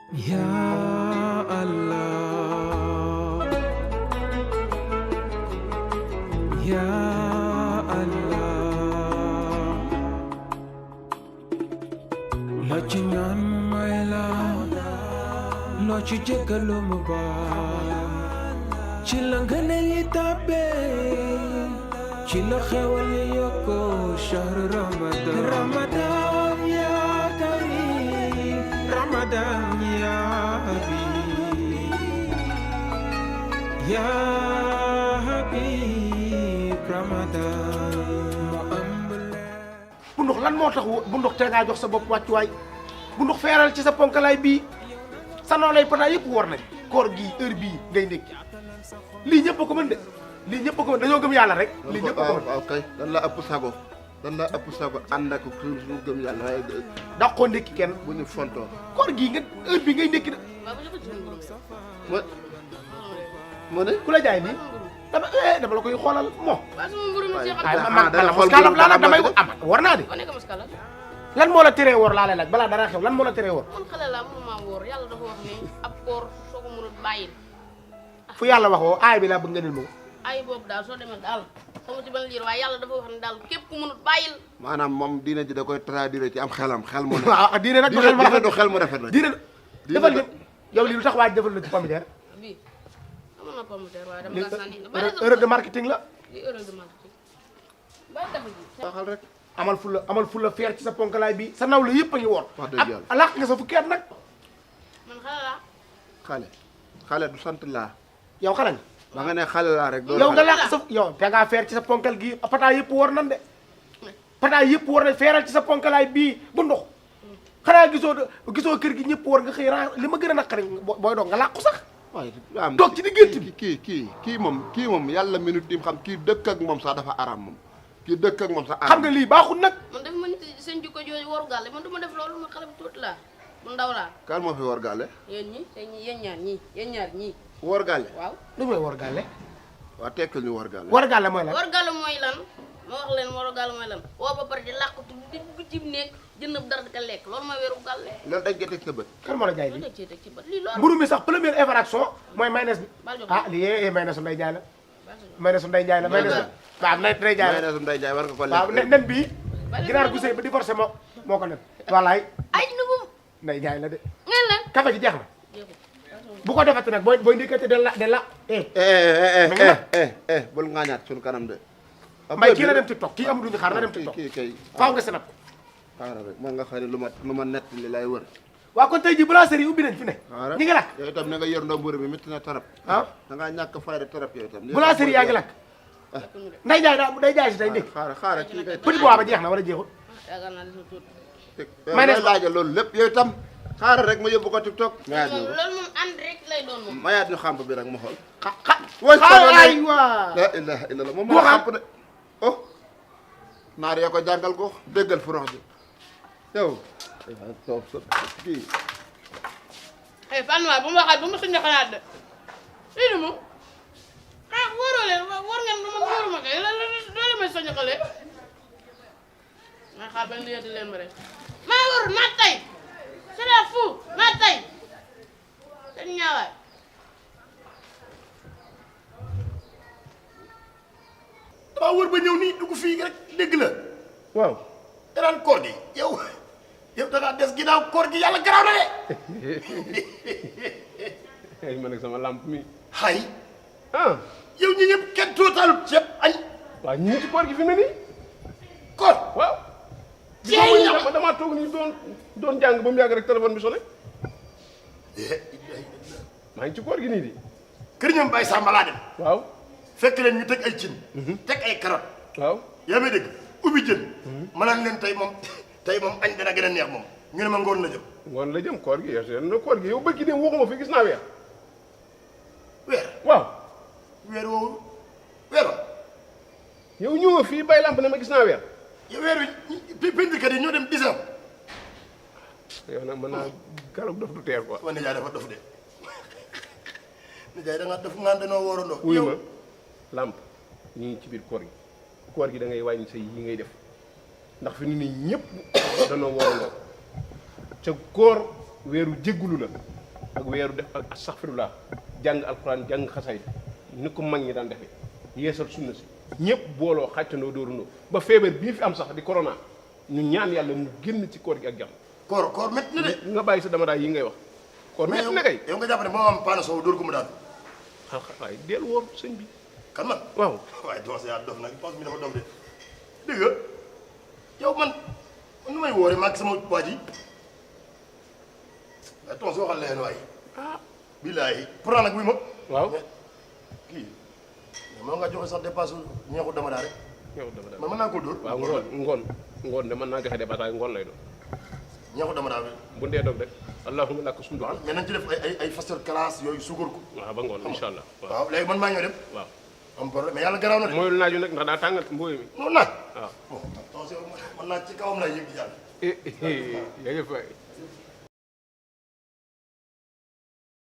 Ya Allah, Ya Allah, loo ci ñaan mu may la, loo ci jéggalu mu baal, ci la ngëneel yi tàbbee, ci la xewal yi yokku, shahru Ramadan, Ramadan ya karim, Ramadan ya habib, ya habib, Ramadan mu ëmb leen. bu ndox lan moo tax bu ndox te ngaa jox sa bopp wàccuwaay bu ndox feeral ci sa ponkalaay bii sa noolay pata yëpp war nañ koor gii heure bii ngay ndékki lii ñëpp a ko mën de lii ñëpp a ko mën dañoo gëm yàlla rek lii ñëpp a ko mën waaw kay dan la ëpp sago ànd ak suñu gëm yàlla waaye daqoo ndékki kenn bu ñu fontoo koor gii nga heure bii ngay ndékki de ma ne ku la jaay nii dama la koy xoolal moo danga xool muskalaf laa nag damay war naa de muskala lan moo la teree woor laa lay laaj balaa dara xew lan moo la teree woor man xale laa mënuma wóor yàlla dafa wax ni ab koor soo ko mënul bàyyil fu yàlla waxoo aay bi laa bëgg nga nil moom ay boobu daal soo demee daal sama ci ban liir waaye yàlla dafa wax ni daal képp ku mënul bàyyil maanaam moom diine ji da koy traduire ci am xelam xel mu ne waaw diine nag du xel mu rafet du xel mu rafet la diine defal ni yow lii lu tax waaj defal la ci pomme de terre bii amoon na pomme de terre waaye dama kaa sànni erreur de marketing la li erreur de marketing ba dafa ji waxal rek amal fulla feer ci sa ponkalaay bi sa naw la yëpp a ngi woor wax dëgg yàlla làq nga sa fukki at nag man xale laa xale du sant laa yow xale nga ba nga ne xale laa rek yow nga làq sa yow te ngaa feer ci sa ponkal gi pataay yëpp woor nan de pataay yëpp woor na feeral ci sa ponkalaay bii bu ndox xanaa gisoo kër gi ñëpp woor nga xëy ran li ma gën a naqari booy doog nga làqu sax waaye toog ci diggante bi kii moom yàlla minute tim xam kii dëkk ak moom sax dafa aram moom kii dëkk ak moom sax aram xam nga lii baaxul nag man def ma nit seen jikko jooju waru gàlle man du ma def loolu man xale bu tuuti laa mu ndaw laa kan moo fi war gàlle yéen ñi te yéen ñaar ñii war gàlle waaw lu mooy war gàlle waa tekkal ñu war gàlle war gàlle mooy lan war gàlle mooy lan ma wax leen war gàlle mooy lan woo ba pare di làqatu di dugg ci nekk jënd dara di ko lekk loolu mooy weeru gàlle loolu dañ ko teg sa bët kan moo la jaay loolu lii dañ cee teg ci bët lii loolu mburu mi sax première infraction mooy mayonnaise bi Bal jox ah lii mayonnaise su nday jaay la mayonnaise su nday jaay la mayonnaise waaw nday jaay la may ne su nday jaay war nga ko lekk waaw nen bii ginaar gu sëy ba divorcé moo ko nen wallaay ay nugum nday jaay la de ngeen lan café gi jeex na bu ko defati nag booy ndékkati de la bul ngaañaat suñu kanam de mbay kii la dem TikTok kii amul lu ñu xaar na dem TikTok kii kay faaw nga senap xaaral rek man nga xam ne lu ma nett li lay wër waaw kon tey ji boulangerie yi ubbi nañ fi ne xaaral ñi ngi lakk yow itam na nga yor ndombur bi métti na tarap ah da ngaa ñàkk fayda tarap yow itam boulangerie yaa ngi lakk nday jaay day jaay si tey ndékki xaaral kii kay petit bois ba jeex na wala jeexul yaakaar naa desul tuuti may ne laajal loolu lépp yow itam xaaral rek ma yóbbu ko TikTok mayaat ñu loolu moom ànd rek lay doon moom mayaat ñu xamp bi rek ma xool ay waa la ilaha illallah moom moo xamp de oh naar yaa ko jàngal ko déggal fu rox ji yow toog sa kii eh Fane waay bu ma waxaat bu ma suñu xalaat de lii moom ah wóoroo leen wóor ngeen man wóoruma kay loolu may soñu xale may xaar bañ liyeeti leen ma rek maa wóor maa tay c'est la fou maa tay seen ñaawaay damaa wër ba ñëw nii dugg fii rek dégg la waaw danaan koor gi yow da ngaa des ginnaaw koor gi yàlla garaaw na de ay man ak sama lamp mi xay ah yow ñi ñëpp kenn tootalut ceeb añ waaw ñu ngi ci koor gi fi mu ne nii koor waaw ceeb ma damaa toog nii doon jàng ba mu yàgg rek téléphone bi sonné maa ngi ci koor gi nii di kër ñoom Baye Samba laa dem waaw fekk leen ñu teg ay cin teg ay carotte waaw yaa may dégg ubbi jën ma naan leen tey moom añ dana gën a neex moom ñu ne ma ngoon la jëm ngoon la jëm koor gi yow na koor gi yow bëgg dem waxuma fi gis naa weer weer waaw weer woowu weer wa yow ñëw fii bay lamp ne ma gis naa weer yow weer wi peinturekat yi ñoo dem disam yow nag mën naa garab dof du teer quoi ma nijaay dafa dof de nijaay da nga def ngaan danoo wóorandoo wuyu ma lamp ñu ngi ci biir koor gi da ngay wàññi sa yi ngay def ndax fi ni nii ñëpp danoo waraloo ca koor weeru jéggulu la ak weeru def ak astaghfirullah jàng alquran jàng xasay ni ko mag ñi daan defee yeesal sunna si ñëpp booloo xàccandoo dóorandoo ba feebar bii fi am sax di corona ñu ñaan yàlla mu génn ci koor gi ak jàmm. koor métti na de. nga bàyyi sa dama daay yi ngay wax. koor métti na kay yow nga jàpp ne moo am paana soow dóor ko mu daal. waaye deel woor sëñ bi. kan man waaw. waaye doos yaa dof nag doos mi dafa dof de dégg nga yow man nu may wooree maag sama waa ji waaye toos waxal leen waaye. billaahi pourtant nag buy ma. waaw kii moo nga joxe sax dépasse ñeexu dama daa rek. ñeexu dama daa man mën naa koo dóor. waaw ngoon de mën naa joxe dépasse waaye ngoon lay doon. ñeexu dama daa rek. bu ndee dog rek allahumma lakk suñu doon. mais nañ ci def ay fasteur classe yooyu suukar ko. waaw ba ngoon incha allah. waaw léegi man maa ñëw dem. waaw am problème mais yàlla garaaw na de. mooy lu naaju nag ndax daa tàngal mbooy mi. noonu naaj. waaw bon attention man naaj ci kawam lay yëg di jàll. yaa ngi fay.